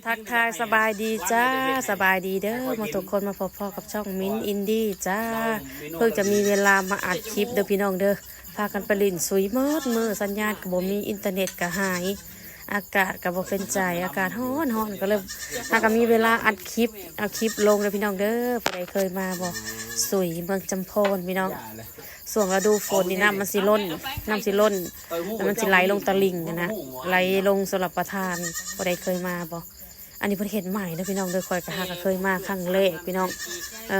ທັກທາຍສະບາຍດີຈ້າ ສະບາຍດີເດີໝົດທຸກຄົນ ມາພົບພໍ້ກັບຊ່ອງມິນອິນດີຈ້າ. ເພິ່ງຈະມີເວລາມາອັດຄລິບເດີພີ່ນ້ອງເດີ. ພາກັນໄປຫຼິ້ນສຸຍໝົດມື້ ສັນຍານກໍບໍ່ມີ ອິນເຕີເນັດກໍຫາຍ ອາກາດກໍບໍ່ເປັນໃຈ ອາກາດຮ້ອນໆ ກໍເລີຍຫາກໍມີເວລາອັດຄລິບ ເອົາຄລິບລົງເດີພີ່ນ້ອງເດີ. ຜູ້ໃດເຄີຍມາບໍ່ ສຸຍເມືອງຈຳພອນພີ່ນ້ອງ? ຊ່ວງລະດູຝົນນີ້ນ້ຳມັນຊິລົ້ນ ນ້ຳຊິລົ້ນ ແລ້ວມັນຊິໄຫຼລົງຕະລິ່ງຫັ້ນນະ ໄຫຼລົງຊົລປະທານ. ຜູ້ໃດເຄີຍມາບໍ່? ອັນນີ້ເພິ່ນເຮັດໃໝ່ເດີພີ່ນ້ອງເດີ. ຂ້ອຍກໍຫາກໍເຄີຍມາຄັ້ງແລກພີ່ນ້ອງ ເອີ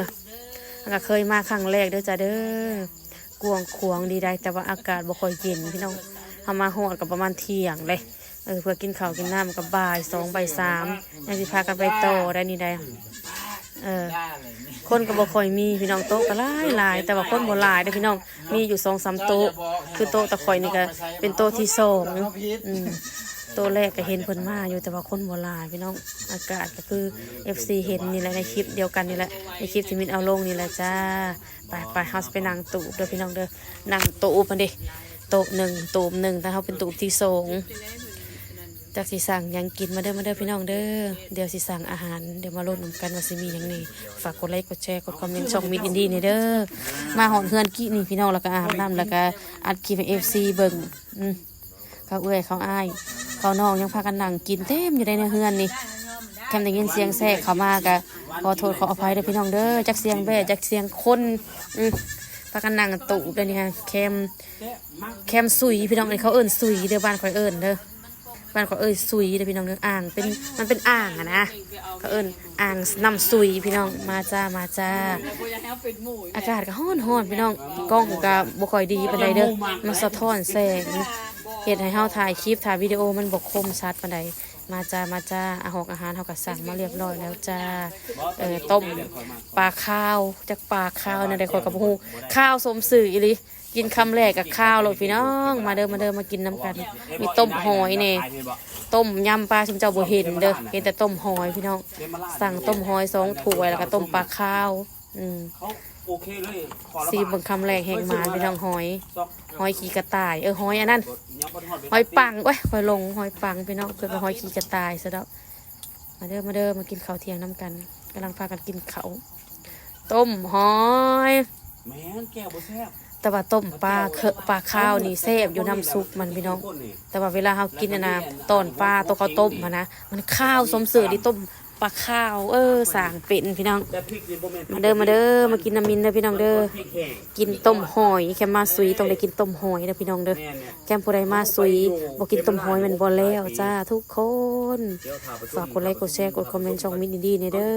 ຫາກໍເຄີຍມາຄັ້ງແລກເດີຈ້າເດີ. ກວ້າງຂວາງດີໃດ໋ ແຕ່ວ່າອາກາດບໍ່ຄ່ອຍເຢັນພີ່ນ້ອງ. ເຮົາມາຮອດກໍປະມານທ່ຽງເລີຍ ເອີ ເພື່ອກິນເຂົ້າກິນນ້ຳກໍບ່າຍສອງບ່າຍສາມ ຍັງຊິພາກັນໄປຕໍ່ໄດ໋ນີ້ໄດ໋. ເອີ ຄົນກໍບໍ່ຄ່ອຍມີພີ່ນ້ອງ ໂຕະກໍຫຼາຍໆ ແຕ່ວ່າຄົນບໍ່ຫຼາຍເດີພີ່ນ້ອງ ມີຢູ່ສອງສາມໂຕະ. ຄືໂຕະຕະຂ້ອຍນີ້ກໍເປັນໂຕະທີສອງ ອືມ ໂຕະແລກກໍເຫັນເພິ່ນມາຢູ່ ແຕ່ວ່າຄົນບໍ່ຫຼາຍພີ່ນ້ອງ. ອາກາດກໍຄືເອັຟຊີເຫັນນີ້ແຫຼະ ໃນຄລິບດຽວກັນນີ້ແຫຼະ ໃນຄລິບທີ່ມິນເອົາລົງນີ້ແຫຼະຈ້າ. ໄປໆ ເຮົາຊິໄປນັ່ງຕູບເດີພີ່ນ້ອງເດີ. ນັ່ງຕູບຫັ້ນເດ ໂຕະໜຶ່ງ ຕູບໜຶ່ງ ແຕ່ເຮົາເປັນຕູບທີສອງ. ຈັກຊິສັ່ງຫຍັງກິນ ມາເດີ ມາເດີພີ່ນ້ອງເດີ. ດຽວຊິສັ່ງອາຫານ ດຽວມາລຸ້ນນຳກັນວ່າຊິມີຫຍັງແດ່. ຝາກກົດໄລ ກົດແຊ ກົດຄອມເມັນຊ່ອງມິນອິນດີແດ່ເດີ. ມາຮອດເຮືອນກີ້ນີ້ພີ່ນ້ອງ ແລ້ວກໍອາບນ້ຳ ແລ້ວກໍອັດຄລິບໃຫ້ເອັຟຊີເບິ່ງ. ອືມ ເຂົາເອື້ອຍ ເຂົາອ້າຍ ເຂົານ້ອງ ຍັງພາກັນນັ່ງກິນເຕັມຢູ່ໃນເຮືອນນີ້. ຄັນໄດ້ຍິນສຽງແຊກເຂົ້າມາກໍຂໍໂທດຂໍອະໄພເດີພີ່ນ້ອງເດີ. ຈັກສຽງແບ້ ຈັກສຽງຄົນ ອືມ ພາກັນນັ່ງຕູບເດີນີ້ ແຄມ ແຄມສຸຍພີ່ນ້ອງ. ອັນນີ້ເຂົາເອີ້ນສຸຍເດີ ບ້ານຂ້ອຍເອີ້ນເດີ ບ້ານຂ້ອຍເອີ້ນສຸຍເດີພີ່ນ້ອງເດີ. ອ່າງເປັນ ມັນເປັນອ່າງຫັ້ນນະ ເຂົາເອີ້ນອ່າງນ້ຳສຸຍພີ່ນ້ອງ. ມາຈ້າ ມາຈ້າ. ອາກາດກໍຮ້ອນໆ ພີ່ນ້ອງ ກ້ອງກໍບໍ່ຄ່ອຍດີປານໃດເດີ ມັນສະທ້ອນແສງ ເຮັດໃຫ້ເຮົາຖ່າຍຄລິບ ຖ່າຍວິດີໂອ ມັນບໍ່ຄົມຊັດປານໃດ. ມາຈ້າ ມາຈ້າ. ອາ ຮອກອາຫານເຮົາກໍສັ່ງມາລຽບລ້ອຍແລ້ວຈ້າ. ເອີ ຕົ້ມປາຄາວ ຈັກປາຄາວແນວໃດຂ້ອຍກໍບໍ່ຮູ້ ຄາວສົມຊື່ອີ່ຫຼີ. ກິນຄຳແລກກໍຄາວໂລດພີ່ນ້ອງ. ມາເດີ ມາເດີ ມາກິນນຳກັນ. ມີຕົ້ມຫອຍແດ່ ຕົ້ມຍຳປາ ຊຸມເຈົ້າບໍ່ເຫັນເດີ ເຫັນແຕ່ຕົ້ມຫອຍພີ່ນ້ອງ. ສັ່ງຕົ້ມຫອຍສອງຖ້ວຍ ແລ້ວກໍຕົ້ມປາຄາວ. ອືມ ຊີມເບິ່ງຄຳແລກແຮງໝານພີ່ນ້ອງ. ຫອຍ ຫອຍຂີ້ກະຕ່າຍ ເອີ ຫອຍອັນນັ້ນ ຫອຍປັງ ໂອ້ຍ ຂ້ອຍຫຼົງ ຫອຍປັງພີ່ນ້ອງ ເອີ້ນວ່າຫອຍຂີ້ກະຕ່າຍຊະດອກ. ມາເດີ ມາເດີ ມາກິນເຂົ້າທ່ຽງນຳກັນ. ກຳລັງພາກັນກິນເຂົ້າ ຕົ້ມຫອຍ ແມ່ນແກ້ວບໍ່ແຊບ ແຕ່ວ່າຕົ້ມປາເຄ- ປາຄາວນີ້ແຊບຢູ່ນ້ຳຊຸບມັນພີ່ນ້ອງ. ແຕ່ວ່າເວລາເຮົາກິນຫັ້ນນະ ຕອນປາໂຕເຂົາຕົ້ມຫັ້ນນະ ມັນຄາວສົມຊື່ອີ່ຫຼີ ຕົ້ມປາຄາວ. ເອີ ສ້າງເປັນພີ່ນ້ອງ. ມາເດີ ມາເດີ ມາກິນນຳມິນເດີພີ່ນ້ອງເດີ. ກິນຕົ້ມຫອຍ ແຄມມາສຸຍຕ້ອງໄດ້ກິນຕົ້ມຫອຍເດີພີ່ນ້ອງເດີ. ແຄມຜູ້ໃດມາສຸຍບໍ່ກິນຕົ້ມຫອຍແມ່ນບໍ່ແລ້ວຈ້າທຸກຄົນ. ຝາກກົດໄລ ກົດແຊ ກົດຄອມເມັນຊ່ອງມິນອິນດີແດ່ເດີ.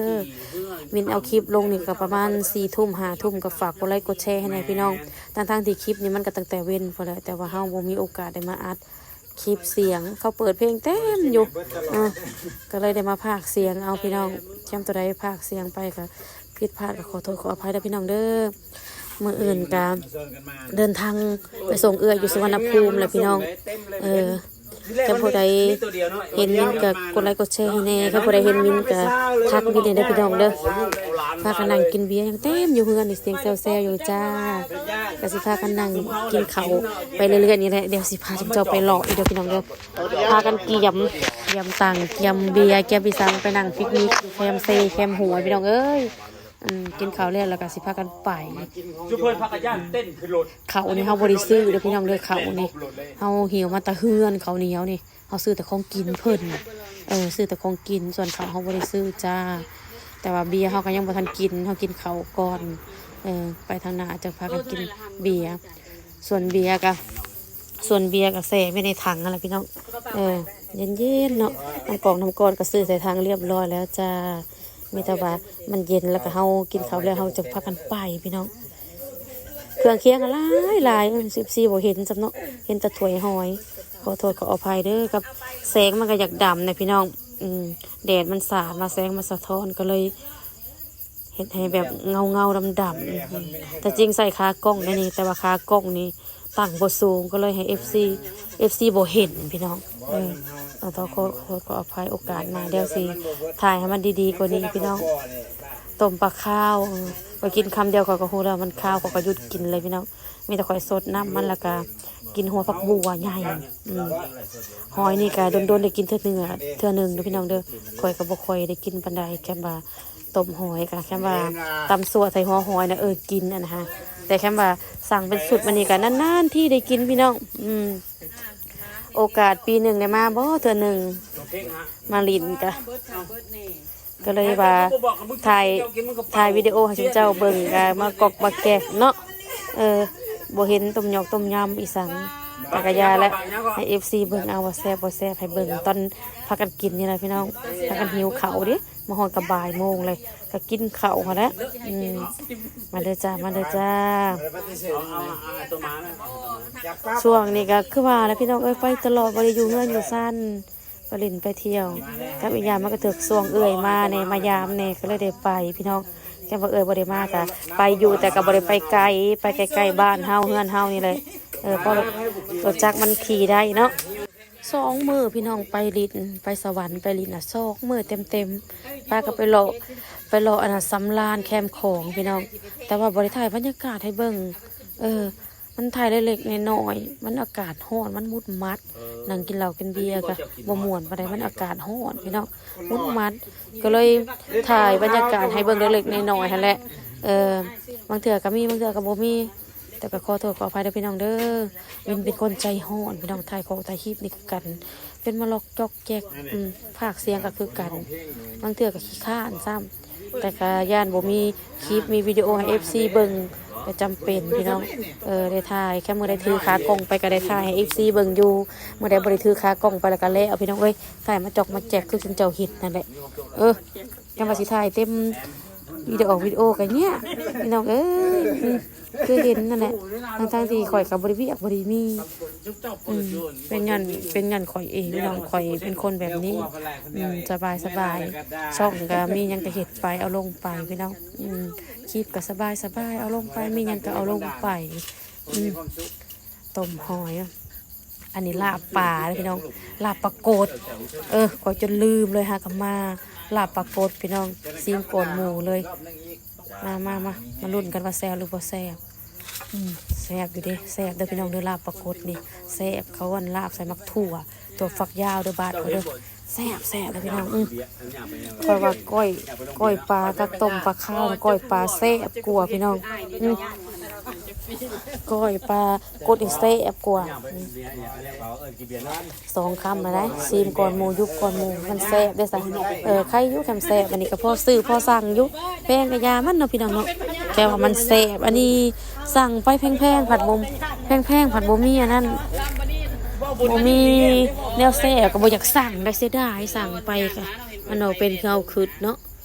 ມິນເອົາຄລິບລົງນີ້ກໍປະມານສີ່ທຸ່ມ ຫ້າທຸ່ມ ກໍຝາກກົດໄລ ກົດແຊໃຫ້ແດ່ພີ່ນ້ອງ. ທັງໆທີ່ຄລິບນີ້ມັນກໍຕັ້ງແຕ່ເວັນພຸ້ນແຫຼະ ແຕ່ວ່າເຮົາບໍ່ມີໂອກາດໄດ້ມາອັດຄລິບສຽງ ເຂົາເປີດເພງເຕັມຢູ່ ເອີ ກໍເລີຍໄດ້ມາພາກສຽງເອົາພີ່ນ້ອງ. ແຄມຕົວໃດພາກສຽງໄປກໍຜິດພາດກໍຂໍໂທດຂໍອະໄພເດີພີ່ນ້ອງເດີ. ມື້ອື່ນກະເດີນທາງໄປສົ່ງເອື້ອຍຢູ່ສຸວັນນະພູມແຫຼະພີ່ນ້ອງ. ເອີ ຄັນຜູ້ໃດເຫັນມິນກະກົດໄລກົດແຊໃຫ້ແດ່ ຄັນຜູ້ໃດເຫັນມິນກະທັກມິນແດ່ເດີພີ່ນ້ອງເດີ. ພາກັນນັ່ງກິນເບຍຍັງເຕັມຢູ່ເຮືອນນີ້ ສຽງແຊວໆຢູ່ຈ້າ. ກະຊິພາກັນນັ່ງກິນເຂົ້າໄປເລື້ອຍໆນີ້ແຫຼະ. ດຽວຊິພາເຈົ້າໄປເລາະອີກເດີພີ່ນ້ອງເດີ. ພາກັນກຽມ ກຽມຕັ່ງ ກຽມເບຍ ກຽມອີ່ສັງ ໄປນັ່ງປິກນິກແຄມເຊແຄມຫົວພີ່ນ້ອງເອີຍ. ອືມ ກິນເຂົ້າແລ້ວ ແລ້ວກໍຊິພາກັນໄປ. ຈຸເພິ່ນພາກັນຢ້ານເຕັ້ນຂຶ້ນລົດ. ເຂົ້ານີ້ເຮົາບໍ່ໄດ້ຊື້ເດີພີ່ນ້ອງເດີ ເຂົ້ານີ້ເຮົາຫິ້ວມາແຕ່ເຮືອນ ເຂົ້າໜຽວນີ້ເຮົາຊື້ແຕ່ຂອງກິນເພິ່ນ. ເອີ ຊື້ແຕ່ຂອງກິນ ສ່ວນເຂົ້າເຮົາບໍ່ໄດ້ຊື້ຈ້າ. ແຕ່ວ່າເບຍເຮົາກໍຍັງບໍ່ທັນກິນ ເຮົາກິນເຂົ້າກ່ອນ. ເອີ ໄປທາງໜ້າຈະພາກັນກິນເບຍ. ສ່ວນເບຍກໍ ສ່ວນເບຍກໍແຊ່ໄວ້ໃນຖັງຫັ້ນແຫຼະພີ່ນ້ອງ. ເອີ ເຢັນໆເນາະ. ນ້ຳກອງນ້ຳກ້ອນກໍຊື້ໃສ່ຖັງລຽບລ້ອຍແລ້ວຈ້າ. ມີແຕ່ວ່າມັນເຢັນ ແລ້ວກໍເຮົາກິນເຂົ້າແລ້ວ ເຮົາຈະພາກັນໄປພີ່ນ້ອງ. ເຄື່ອງຄຽງກໍຫຼາຍໆ ເອີ ສິບສີ່ບໍ່ເຫັນຊ້ຳເນາະ ເຫັນແຕ່ຖ້ວຍຫອຍ. ຂໍໂທດຂໍອະໄພເດີ ກັບແສງມັນກໍຢາກດຳນະພີ່ນ້ອງ. ອືມ ແດດມັນສາດມາ ແສງມັນສະທ້ອນ ກໍເລີຍເຮັດໃຫ້ແບບເງົາໆດຳໆ. ແທ້ຈິງໃສ່ຂາກ້ອງໄດ໋ນີ້ ແຕ່ວ່າຂາກ້ອງນີ້ ຕັ້ງບໍ່ສູງ ກໍເລີຍໃຫ້ເອັຟຊີ ເອັຟຊີບໍ່ເຫັນພີ່ນ້ອງ. ເອີ ຕ້ອງຂໍໂທດຂໍອະໄພ ໂອກາດໜ້າດຽວຊິຖ່າຍໃຫ້ມັນດີໆກວ່ານີ້ພີ່ນ້ອງ. ຕົ້ມປາຄາວ ເອີ ຂ້ອຍກິນຄຳດຽວຂ້ອຍກໍຮູ້ແລ້ວມັນຄາວ ຂ້ອຍກໍຢຸດກິນເລີຍພີ່ນ້ອງ. ມີແຕ່ຂ້ອຍຊົດນ້ຳມັນ ແລ້ວກໍກິນຫົວຜັກບົ່ວໃຫຍ່. ອືມ ຫອຍນີ້ກໍດົນໆໄດ້ກິນເທື່ອໜຶ່ງ ເທື່ອໜຶ່ງເດີພີ່ນ້ອງເດີ. ຂ້ອຍກໍບໍ່ຄ່ອຍໄດ້ກິນປານໃດ ແຄ່ວ່າຕົ້ມຫອຍ ກໍແຄ່ວ່າຕຳຊົ່ວໃສ່ຫົວຫອຍນະ ເອີ ກິນຫັ້ນນະ. ແຕ່ແຄ່ວ່າສັ່ງເປັນຊຸດມານີ້ກໍນານໆທີໄດ້ກິນພີ່ນ້ອງ. ອືມ ໂອກາດປີໜຶ່ງໄດ້ມາບໍ່ເທື່ອໜຶ່ງ ມາຫຼິ້ນກະ ກໍເລີຍວ່າຖ່າຍ ຖ່າຍວິດີໂອໃຫ້ຊຸມເຈົ້າເບິ່ງ ກະມາກອກມາແກກເນາະ. ເອີ ບໍ່ເຫັນຕົ້ມຫຍອກຕົ້ມຍຳອີ່ສັງ ແຕ່ກະຢ່າແຫຼະ ໃຫ້ເອັຟຊີເບິ່ງເອົາວ່າແຊບບໍ່ແຊບ. ໃຫ້ເບິ່ງຕອນພາກັນກິນນີ້ແຫຼະພີ່ນ້ອງ ພາກັນຫິວເຂົ້າເດ້. ມາຮອດກໍບ່າຍໂມງເລີຍ ກໍກິນເຂົ້າຫັ້ນແຫຼະ. ອືມ ມາເດີຈ້າ ມາເດີຈ້າ. ຊ່ວງນີ້ກໍຄືວ່າແຫຼະພີ່ນ້ອງເອີຍ ໄປຕະຫຼອດ ບໍ່ໄດ້ຢູ່ເຮືອນຢູ່ຊານ ໄປຫຼິ້ນໄປທ່ຽວກັບອີ່ຍາມ. ມັນກໍຖືກຊ່ວງເອື້ອຍມາແດ່ ມາຢາມແດ່ ກໍເລີຍໄດ້ໄປພີ່ນ້ອງ. ແຕ່ວ່າເອື້ອຍບໍ່ໄດ້ມາກໍໄປຢູ່ ແຕ່ກໍບໍ່ໄດ້ໄປໄກ ໄປໃກ້ໆບ້ານເຮົາ ເຮືອນເຮົານີ້ແຫຼະ. ເອີ ເພາະລົດຈັກມັນຂີ່ໄດ້ເນາະ. ສອງມື້ພີ່ນ້ອງ ໄປຫຼິ້ນ ໄປສະຫວັນ ໄປຫຼິ້ນນະ ສອງມື້ເຕັມໆ. ພາກັນໄປເລາະ ໄປເລາະອັນນະ ສຳລານແຄມຂອງພີ່ນ້ອງ ແຕ່ວ່າບໍ່ໄດ້ຖ່າຍບັນຍາກາດໃຫ້ເບິ່ງ. ເອີ ມັນຖ່າຍເລັກໆນ້ອຍໆ ມັນອາກາດຮ້ອນ ມັນມຸດມັດ ນັ່ງກິນເຫຼົ້າກິນເບຍກໍບໍ່ມ່ວນປານໃດ ມັນອາກາດຮ້ອນພີ່ນ້ອງ ມຸດມັດ. ກໍເລີຍຖ່າຍບັນຍາກາດໃຫ້ເບິ່ງເລັກໆນ້ອຍໆຫັ້ນແຫຼະ. ເອີ ບາງເທື່ອກໍມີ ບາງເທື່ອກໍບໍ່ມີ. ແຕ່ກໍຂໍໂທດຂໍອະໄພເດີພີ່ນ້ອງເດີ ເປັນ ເປັນຄົນໃຈຮ້ອນພີ່ນ້ອງ. ຖ່າຍຂອງຖ່າຍຄລິບນີ້ຄືກັນ ເປັນມາລັອກຈອກແຈກ. ອືມ ພາກສຽງກໍຄືກັນ ບາງເທື່ອກໍຂີ້ຄ້ານຊ້ຳ ແຕ່ກໍຢ້ານບໍ່ມີຄລິບ ມີວິດີໂອໃຫ້ເອັຟຊີເບິ່ງ ກໍຈຳເປັນພີ່ນ້ອງ. ເອີ ໄດ້ຖ່າຍ ແຄ່ມື້ໃດຖືຂາກ້ອງໄປກໍໄດ້ຖ່າຍໃຫ້ເອັຟຊີເບິ່ງຢູ່ ມື້ໃດບໍ່ໄດ້ຖືຂາກ້ອງໄປແລ້ວກໍແລ້ວພີ່ນ້ອງເອີຍ. ຖ່າຍມາຈອກມາແຈກຄືຈຸມເຈົ້າເຫັນນັ້ນແຫຼະ. ເອີ ຈັ່ງວ່າຊິຖ່າຍເຕັມວິດີໂອ ວິດີໂອກໍຍາກພີ່ນ້ອງເອີຍ. ອືມ ຄືເຫັນນັ້ນແຫຼະ ທັງໆທີ່ຂ້ອຍກໍບໍ່ໄດ້ວຽກບໍ່ໄດ້ມີ. ອືມ ເປັນຍ້ອນ ເປັນຍ້ອນຂ້ອຍເອງພີ່ນ້ອງ ຂ້ອຍເປັນຄົນແບບນີ້. ອືມ ສະບາຍໆ ຊ່ອງກໍມີຫຍັງກໍເຮັດໄປ ເອົາລົງໄປພີ່ນ້ອງ. ອືມ ຄລິບກໍສະບາຍໆ ເອົາລົງໄປ ມີຫຍັງກໍເອົາລົງໄປ. ອືມ ຕົ້ມຫອຍ ອັນນີ້ລາບປາເດີພີ່ນ້ອງ ລາບປາກົດ. ເອີ ຂ້ອຍຈົນລືມເລີຍ ຫາກໍມາ ລາບປາກົດພີ່ນ້ອງ ຊີມກ່ອນໝູ່ເລີຍ. ມາ ມາ ມາ ມາລຸ້ນກັນວ່າແຊບຫຼືບໍ່ແຊບ. ອືມ ແຊບຢູ່ເດ້ ແຊບເດີພີ່ນ້ອງເດີ ລາບປາກົດນີ້ແຊບ. ເຂົາອັນລາບໃສ່ໝາກຖົ່ວ ຖົ່ວຝັກຍາວເດີ ບາດເຂົາເດີ ແຊບ ແຊບເດີພີ່ນ້ອງ. ອືມ ຂ້ອຍວ່າກ້ອຍ ກ້ອຍປາກັບຕົ້ມປາຄາວ ກ້ອຍປາແຊບກວ່າພີ່ນ້ອງ. ອືມ ກ້ອຍປາກົດນີ້ແຊບກວ່າ. ອືມ ສອງຄຳແລ້ວໄດ໋ ຊີມກ່ອນໝູ່ ຢຸບກ່ອນໝູ່ ມັນແຊບເດ້ຊັ້ນ. ເອີ ໄຄຢູ່ ຄັນແຊບ ອັນນີ້ກໍພໍຊື້ພໍສັ່ງຢູ່ ແພງກໍຢ່າມັນເນາະພີ່ນ້ອງເນາະ ແຕ່ວ່າມັນແຊບ. ອັນນີ້ສັ່ງໄປແພງໆ ພັດບໍ່ ແພງໆ ພັດບໍ່ມີອັນນັ້ນ ບໍ່ມີແນວແຊບ ກໍບໍ່ຢາກສັ່ງໄດ໋ ເສຍດາຍ ສັ່ງໄປກໍມັນບໍ່ເປັນຄືເຮົາຄິດເນາະ.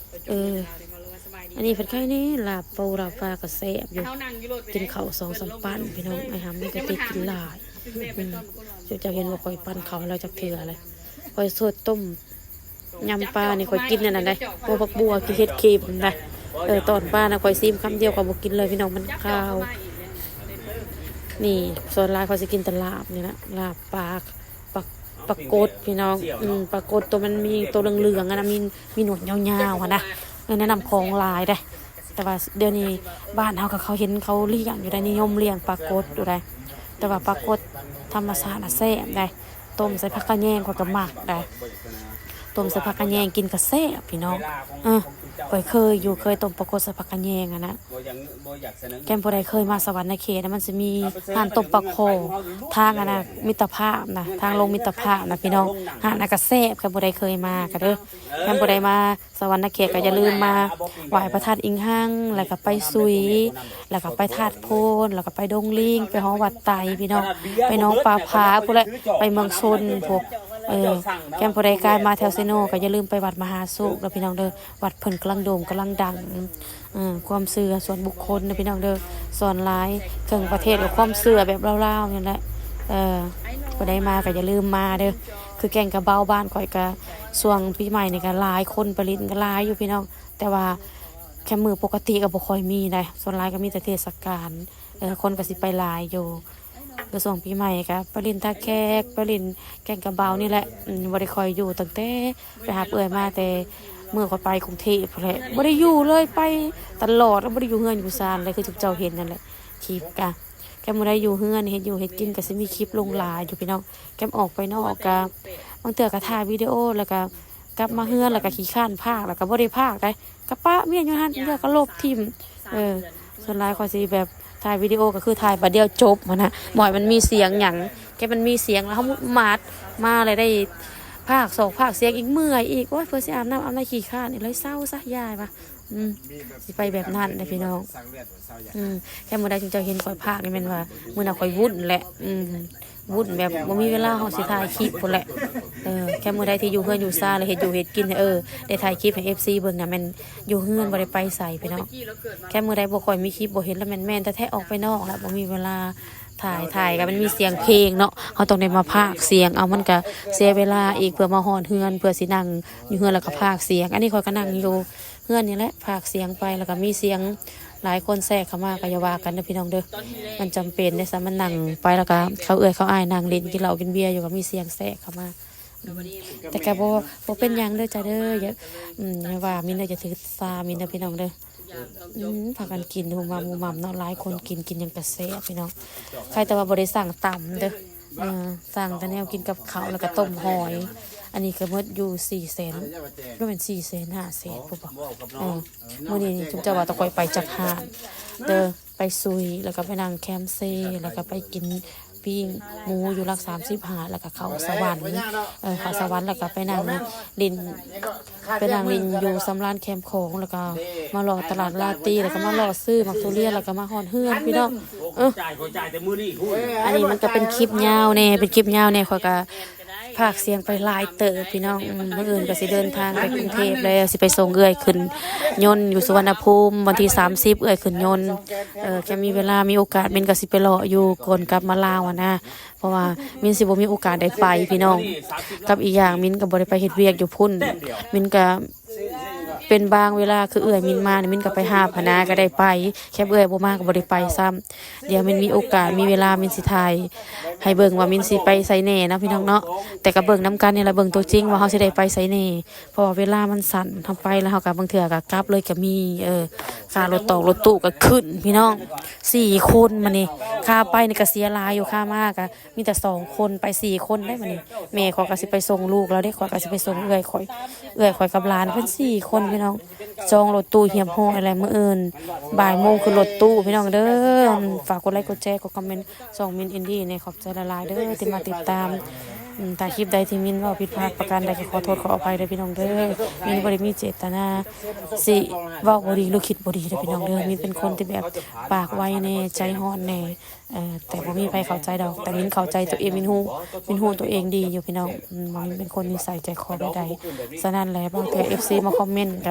ເອີ ອັນນີ້ເພິ່ນຂາຍແດ່ ລາບປູ ລາບປາກໍແຊບຢູ່ ກິນເຂົ້າສອງສາມປັ້ນພີ່ນ້ອງ. ອ້າຍຫຳນີ້ກໍຕິດກິນຫຼາຍ. ອືມ ເຈົ້າເຫັນວ່າຂ້ອຍປັ້ນເຂົ້າໃຫ້ລາວຈັກເທື່ອເລີຍ ຂ້ອຍຊົດຕົ້ມ ຍຳປານີ້ຂ້ອຍກິນອັນນັ້ນໄດ໋ ໂອ້ ຜັກບົວ ກິນເຫັດເຂັມນະ. ເອີ ຕອນປານະ ຂ້ອຍຊີມຄຳດຽວ ຂ້ອຍບໍ່ກິນເລີຍພີ່ນ້ອງ ມັນຄາວ. ນີ້ ສ່ວນຫຼາຍຂ້ອຍຊິກິນແຕ່ລາບນີ້ລະ ລາບປາ ປາ ປາກົດພີ່ນ້ອງ. ອືມ ປາກົດໂຕມັນມີໂຕເຫຼືອງໆຫັ້ນນະ ມີ ມີໜວດຍາວໆຫັ້ນນະ. ເອີ ໃນນ້ຳຂອງຫຼາຍເດ້ ແຕ່ວ່າດຽວນີ້ບ້ານເຮົາກໍເຂົາເຫັນເຂົາລ້ຽງຢູ່ໄດ໋ ນິຍົມລ້ຽງປາກົດຢູ່ໄດ໋. ແຕ່ວ່າປາກົດທຳມະຊາດນະແຊບໄດ໋ ຕົ້ມໃສ່ຜັກຂະແຍງຂ້ອຍກໍມັກໄດ໋ ຕົ້ມໃສ່ຜັກຂະແຍງກິນກໍແຊບພີ່ນ້ອງ. ເອີ ຂ້ອຍເຄີຍຢູ່ ເຄີຍຕົ້ມປາກົດໃສ່ຜັກຂະແຍງຫັ້ນນະ. ແມ່ນຜູ້ໃດເຄີຍມາສະຫວັນນະເຂດນະ ມັນຊິມີຮ້ານຕົ້ມປາຄໍ່ທາງອັນນະ ມິດຕະພາບນະ ທາງລົງມິດຕະພາບນະພີ່ນ້ອງ. ຮ້ານນັ້ນກໍແຊບ ຄັນຜູ້ໃດເຄີຍມາກໍເດີ ແມ່ນຜູ້ໃດມາ ສະຫວັນນະເຂດກໍຢ່າລືມມາໄຫວ້ພະທາດອິງຮັງ ແລ້ວກໍໄປສຸຍ ແລ້ວກໍໄປທາດໂພນ ແລ້ວກໍໄປດົງລິງ ໄປຫໍວັດໄຕພີ່ນ້ອງ ໄປໜອງປາຜາພຸ້ນແຫຼະ ໄປເມືອງຊົນພຸ້ນ. ເອີ ແມ່ນຜູ້ໃດກາຍມາແຖວເຊໂນກໍຢ່າລືມໄປວັດມະຫາໂຊກເດີພີ່ນ້ອງເດີ ວັດເພິ່ນກຳລັງໂດ່ງກຳລັງດັງ. ເອີ ຄວາມເຊື່ອສ່ວນບຸກຄົນເດີພີ່ນ້ອງເດີ ສ່ວນຫຼາຍເຄິ່ງປະເທດກໍຄວາມເຊື່ອແບບລາວໆນີ້ແຫຼະ. ເອີ ຜູ້ໃດມາກໍຢ່າລືມມາເດີ ຄືແກ່ງກະເບົາບ້ານຂ້ອຍກະ ຊ່ວງປີໃໝ່ນີ້ກະຫຼາຍຄົນໄປຫຼິ້ນກະຫຼາຍຢູ່ພີ່ນ້ອງ ແຕ່ວ່າແຄ່ມື້ປົກກະຕິກະບໍ່ຄ່ອຍມີໃດ໋ ສ່ວນຫຼາຍກະມີແຕ່ເທດສະການ ເອີ ຄົນກະຊິໄປຫຼາຍຢູ່. ກະຊ່ວງປີໃໝ່ກະໄປຫຼິ້ນທ່າແຂກ ໄປຫຼິ້ນແກ່ງກະເບົານີ້ແຫຼະ. ອືມ ບໍ່ໄດ້ຄ່ອຍຢູ່ ຕັ້ງແຕ່ໄປຮັບເອື້ອຍມາແຕ່ເມື່ອຂ້ອຍໄປກຸງເທບພຸ້ນແຫຼະ ບໍ່ໄດ້ຢູ່ເລີຍ ໄປຕະຫຼອດ ບໍ່ໄດ້ຢູ່ເຮືອນຢູ່ຊານເລີຍ ຄືເຈົ້າເຫັນນັ້ນແຫຼະ ຄລິບກະ ແຄ່ມື້ໃດຢູ່ເຮືອນເຮັດຢູ່ເຮັດກິນກະຊິມີຄລິບລົງຫຼາຍຢູ່ພີ່ນ້ອງ. ແຄ່ອອກໄປນອກກະ ບາງເທື່ອກະຖ່າຍວິດີໂອ ແລ້ວກະ ກັບມາເຮືອນແລ້ວກໍຂີ້ຄ້ານພາກ ແລ້ວກໍບໍ່ໄດ້ພາກໃດ ກໍປະເມຍຢູ່ຫັ້ນ ເດີ ກໍລົບຖິ້ມ. ເອີ ສ່ວນຫຼາຍຂ້ອຍຊິແບບຖ່າຍວິດີໂອ ກໍຄືຖ່າຍບາດດຽວຈົບຫັ້ນນະ ບໍ່ໃຫ້ມັນມີສຽງຫຍັງ. ແຄ່ມັນມີສຽງແລ້ວເຮົາໝາດມາແລ້ວໄດ້ພາກສອກພາກສຽງອີກ ເມື່ອຍອີກ. ໂອ້ຍ ເພື່ອຊິອາບນ້ຳອາບໃນ ຂີ້ຄ້ານ ເລີຍເຊົາຊະ ຢ່າວ່າ ອືມ ຊິໄປແບບນັ້ນເດ້ພີ່ນ້ອງ. ອືມ ແຄ່ມື້ໃດທີ່ເຈົ້າເຫັນຂ້ອຍພາກນີ້ແມ່ນວ່າມື້ນັ້ນຂ້ອຍວຸ້ນແຫຼະ ອືມ ວຸ້ນແບບບໍ່ມີເວລາເຮົາຊິຖ່າຍຄລິບພຸ້ນແຫຼະ. ເອີ ແຄ່ມື້ໃດທີ່ຢູ່ເຮືອນຢູ່ຊານ ແລ້ວເຮັດຢູ່ເຮັດກິນ ເອີ ໄດ້ຖ່າຍຄລິບໃຫ້ເອັຟຊີເບິ່ງນະ ແມ່ນຢູ່ເຮືອນ ບໍ່ໄດ້ໄປໃສພີ່ນ້ອງ. ແຄ່ມື້ໃດບໍ່ຄ່ອຍມີຄລິບ ບໍ່ເຫັນລະ ແມ່ນ ແມ່ນແທ້ໆ ອອກໄປນອກລະ ບໍ່ມີເວລາຖ່າຍ ຖ່າຍກໍມັນມີສຽງເພງເນາະ ເຮົາຕ້ອງໄດ້ມາພາກສຽງເອົາ ມັນກໍເສຍເວລາອີກ ເພື່ອມາຮອດເຮືອນ ເພື່ອຊິນັ່ງຢູ່ເຮືອນແລ້ວກໍພາກສຽງ. ອັນນີ້ຂ້ອຍກໍນັ່ງຢູ່ ເຮືອນນີ້ແຫຼະ ພາກສຽງໄປ ແລ້ວກໍມີສຽງຫຼາຍຄົນແຊກເຂົ້າມາ ກໍຢ່າວ່າກັນເດີພີ່ນ້ອງເດີ ມັນຈຳເປັນເດ້ ຊະ ມັນນັ່ງໄປ ແລ້ວກໍເຂົາເອື້ອຍເຂົາອ້າຍນັ່ງຫຼິ້ນກິນເຫຼົ້າກິນເບຍຢູ່ ກໍມີສຽງແຊກເຂົ້າມາ. ແຕ່ກໍບໍ່ ບໍ່ເປັນຫຍັງເດີຈ້າເດີ ຢ່າ ອືມ ຢ່າວ່າມິນເດີ ຢ່າຖືສາມິນເດີພີ່ນ້ອງເດີ. ອືມ ພາກັນກິນຫຸ່ມໝໍ່າຫຸ່ມໝໍ່າເນາະ ຫຼາຍຄົນກິນ ກິນຫຍັງກະແຊບພີ່ນ້ອງ. ໃຄແຕ່ວ່າບໍ່ໄດ້ສັ່ງຕຳເດີ ເອີ ສັ່ງແຕ່ແນວກິນກັບເຂົ້າ ແລ້ວກໍຕົ້ມຫອຍ. ອັນນີ້ກໍໝົດຢູ່ສີ່ແສນ ບໍ່ແມ່ນສີ່ແສນ ຫ້າແສນພຸ້ນບໍ ເອີ. ມື້ນີ້ຈຸມເຈົ້າວ່າຕະຂ້ອຍໄປຈັກຮ້ານເດີ ໄປຊຸຍ ແລ້ວກໍໄປນັ່ງແຄມເຊ ແລ້ວກໍໄປກິນປີ້ງໝູຢູ່ຫຼັກສາມສິບຫ້າ ແລ້ວກໍເຂົ້າສະຫວັນ ເອີ ເຂົ້າສະຫວັນ ແລ້ວກໍໄປນັ່ງຫຼິ້ນ ໄປນັ່ງຫຼິ້ນຢູ່ສຳລານແຄມຂອງ ແລ້ວກໍມາເລາະຕະຫຼາດລາຕີ ແລ້ວກໍມາເລາະຊື້ໝາກທຸລຽນ ແລ້ວກໍມາຮອດເຮືອນພີ່ນ້ອງ. ເອີ ອັນນີ້ມັນກໍເປັນຄລິບຍາວແດ່ ເປັນຄລິບຍາວແດ່ ຂ້ອຍກໍພາກສຽງໄປຫຼາຍເຕີບພີ່ນ້ອງ. ອືມ ມື້ອື່ນກໍຊິເດີນທາງໄປກຸງເທບແລ້ວ ຊິໄປສົ່ງເອື້ອຍຂຶ້ນຍົນຢູ່ສຸວັນນະພູມ ວັນທີສາມສິບເອື້ອຍຂຶ້ນຍົນ. ເອີ ແຄ່ມີເວລາມີໂອກາດ ມິນກໍຊິໄປເລາະຢູ່ກ່ອນກັບມາລາວຫັ້ນນະ ເພາະວ່າມິນຊິບໍ່ມີໂອກາດໄດ້ໄປພີ່ນ້ອງ. ກັບອີກຢ່າງມິນກໍບໍ່ໄດ້ໄປເຮັດວຽກຢູ່ພຸ້ນ ມິນກໍ ເປັນບາງເວລາ ຄືເອື້ອຍມິນມານີ້ ມິນກໍໄປຮັບຫັ້ນນະ ກໍໄດ້ໄປ. ແຄ່ເອື້ອຍບໍ່ມາກໍບໍ່ໄດ້ໄປຊ້ຳ. ດຽວມິນມີໂອກາດ ມີເວລາ ມິນຊິຖ່າຍໃຫ້ເບິ່ງວ່າມິນຊິໄປໃສແດ່ເນາະ ພີ່ນ້ອງເນາະ. ແຕ່ກໍເບິ່ງນຳກັນນີ້ລະ ເບິ່ງຕົວຈິງວ່າເຮົາຊິໄດ້ໄປໃສແດ່ ເພາະວ່າເວລາມັນສັ້ນ ເຮົາໄປແລ້ວເຮົາກໍບາງເທື່ອກໍກັບເລີຍກໍມີ. ເອີ ຄ່າລົດຕອງລົດຕູ້ກໍຂຶ້ນ ພີ່ນ້ອງ ສີ່ຄົນ ມານີ້ ຄ່າໄປນີ້ກໍເສຍຫຼາຍຢູ່ ຄ່າມາກໍ ມີແຕ່ສອງຄົນ ໄປສີ່ຄົນໄດ໋ ບັດນີ້ແມ່ຂ້ອຍກໍຊິໄປສົ່ງລູກແລ້ວເດ້ ຂ້ອຍກໍຊິໄປສົ່ງເອື້ອຍຂ້ອຍ ເອື້ອຍຂ້ອຍກັບຫຼານເພິ່ນສີ່ຄົນພີ່ນ້ອງ. ຈອງລົດຕູ້ຮຽບຮ້ອຍແລ້ວ ມື້ອື່ນບ່າຍໂມງຂຶ້ນລົດຕູ້ພີ່ນ້ອງເດີ. ຝາກກົດໄລກົດແຊ ກົດຄອມເມັນຊ່ອງມິນອິນດີແດ່ ຂອບໃຈຫຼາຍໆເດີທີ່ມາຕິດຕາມ. ອືມ ຖ້າຄລິບໃດທີ່ມິນເວົ້າຜິດພາດປະການໃດກໍຂໍໂທດຂໍອະໄພເດີພີ່ນ້ອງເດີ. ມິນບໍ່ໄດ້ມີເຈດຕະນາຊິເວົ້າບໍ່ດີ ຫຼື ຄິດບໍ່ດີເດີພີ່ນ້ອງເດີ. ມິນເປັນຄົນທີ່ແບບປາກໄວແດ່ ໃຈຮ້ອນແດ່ ເອີ ແຕ່ບໍ່ມີໃຜເຂົ້າໃຈດອກ ແຕ່ມິນເຂົ້າໃຈຕົວເອງ ມິນຮູ້ ມິນຮູ້ຕົວເອງດີຢູ່ພີ່ນ້ອງ. ອືມ ບໍ່ມີ ເປັນຄົນນິໄສໃຈຄໍແບບໃດ. ສະນັ້ນແຫຼະ ບາງເທື່ອເອັຟຊີມາຄອມເມັນກ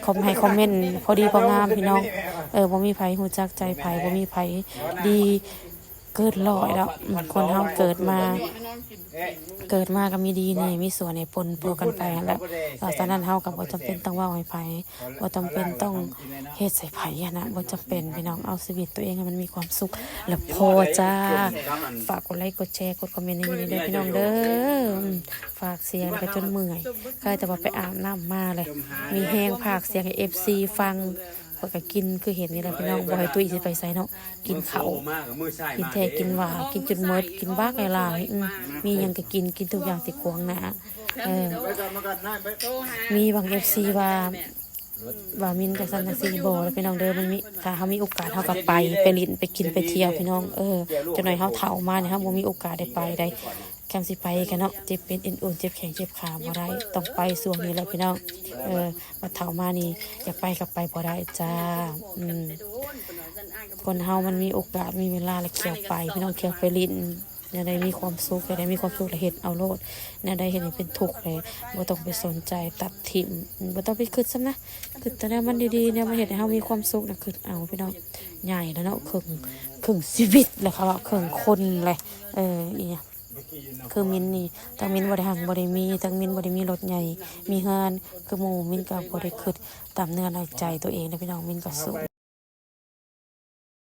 ໍຄອມ ໃຫ້ຄອມເມັນພໍດີພໍງາມພີ່ນ້ອງ. ເອີ ບໍ່ມີໃຜຮູ້ຈັກໃຈໃຜ ບໍ່ມີໃຜດີເກີນຮ້ອຍດອກ. ອືມ ຄົນເຮົາເກີດມາ ເກີດມາກໍມີດີແດ່ ມີຊົ່ວແດ່ ປົນປົວກັນໄປຫັ້ນແຫຼະ. ເພາະສະນັ້ນເຮົາກໍບໍ່ຈຳເປັນຕ້ອງເວົ້າໃຫ້ໃຜ ບໍ່ຈຳເປັນຕ້ອງເຮັດໃສ່ໃຜຫັ້ນນະ ບໍ່ຈຳເປັນພີ່ນ້ອງ. ເອົາຊີວິດຕົວເອງໃຫ້ມັນມີຄວາມສຸກແລ້ວພໍຈ້າ. ຝາກກົດໄລກົດແຊ ກົດຄອມເມັນໃຫ້ມິນແດ່ເດີພີ່ນ້ອງເດີ. ອືມ ພາກສຽງກໍຈົນເມື່ອຍ ຄາຍແຕ່ວ່າໄປອາບນ້ຳມາແຫຼະ ມີແຮງພາກສຽງໃຫ້ເອັຟຊີຟັງ. ຂ້ອຍກໍກິນຄືເຫັນນີ້ແຫຼະພີ່ນ້ອງ ບໍ່ໃຫ້ຕຸ້ຍຊິໄປໃສເນາະ. ກິນເຂົ້າ ກິນແທ້ກິນຫວາ ກິນຈົນໝົດ ກິນບັກຫຼາຍໆ. ອືມ ມີຫຍັງກໍກິນ ກິນທຸກຢ່າງທີ່ຂວາງໜ້າ. ເອີ ມີບາງເອັຟຊີວ່າ ວ່າມິນຈັກຊັ້ນຈັກຊີ້ບໍ່ລະພີ່ນ້ອງເດີ. ມັນມີ ຖ້າເຮົາມີໂອກາດເຮົາກໍໄປ ໄປຫຼິ້ນ ໄປກິນ ໄປທ່ຽວພີ່ນ້ອງ. ເອີ ຈັກໜ້ອຍເຮົາເຖົ້າມານີ້ ເຮົາບໍ່ມີໂອກາດໄດ້ໄປໃດ. ຄັນຊິໄປກໍເນາະ ເຈັບເປັນເອັນອູນ ເຈັບແຂ້ງເຈັບຂາບໍ່ໄດ້ ຕ້ອງໄປຊ່ວງນີ້ແຫຼະພີ່ນ້ອງ. ເອີ ບັດເຖົ້າມານີ້ ຢາກໄປກໍໄປບໍ່ໄດ້ຈ້າ. ອືມ ຄົນເຮົາມັນມີໂອກາດ ມີເວລາ ແລ້ວຄ່ອຍໄປພີ່ນ້ອງ ຄ່ອຍໄປຫຼິ້ນ. ແນວໃດມີຄວາມສຸກ ແນວໃດມີຄວາມສຸກແລ້ວເຮັດເອົາໂລດ. ແນວໃດເຮັດໃຫ້ເປັນທຸກແລ້ວ ບໍ່ຕ້ອງໄປສົນໃຈ ຕັດຖິ້ມ ບໍ່ຕ້ອງໄປຄິດຊ້ຳນະ. ຄິດແຕ່ແນວມັນດີໆ ແນວມັນເຮັດໃຫ້ເຮົາມີຄວາມສຸກນະ ຄິດເອົາພີ່ນ້ອງ. ໃຫຍ່ແລ້ວເນາະ ເຄິ່ງ ເຄິ່ງຊີວິດແລ້ວ ເຂົາວ່າເຄິ່ງຄົນແຫຼະ. ເອີ ອີຫຍັງ ຄືມິນນີ້ ທັງມິນບໍ່ໄດ້ຮັ່ງບໍ່ໄດ້ມີ ທັງມິນບໍ່ໄດ້ມີລົດໃຫຍ່ມີເຮືອນຄືໝູ່. ມິນກໍບໍ່ໄດ້ຄິດຕາມເນື້ອໃນໃຈຕົວເອງເດ້ພີ່ນ້ອງ. ມິນກໍສູງ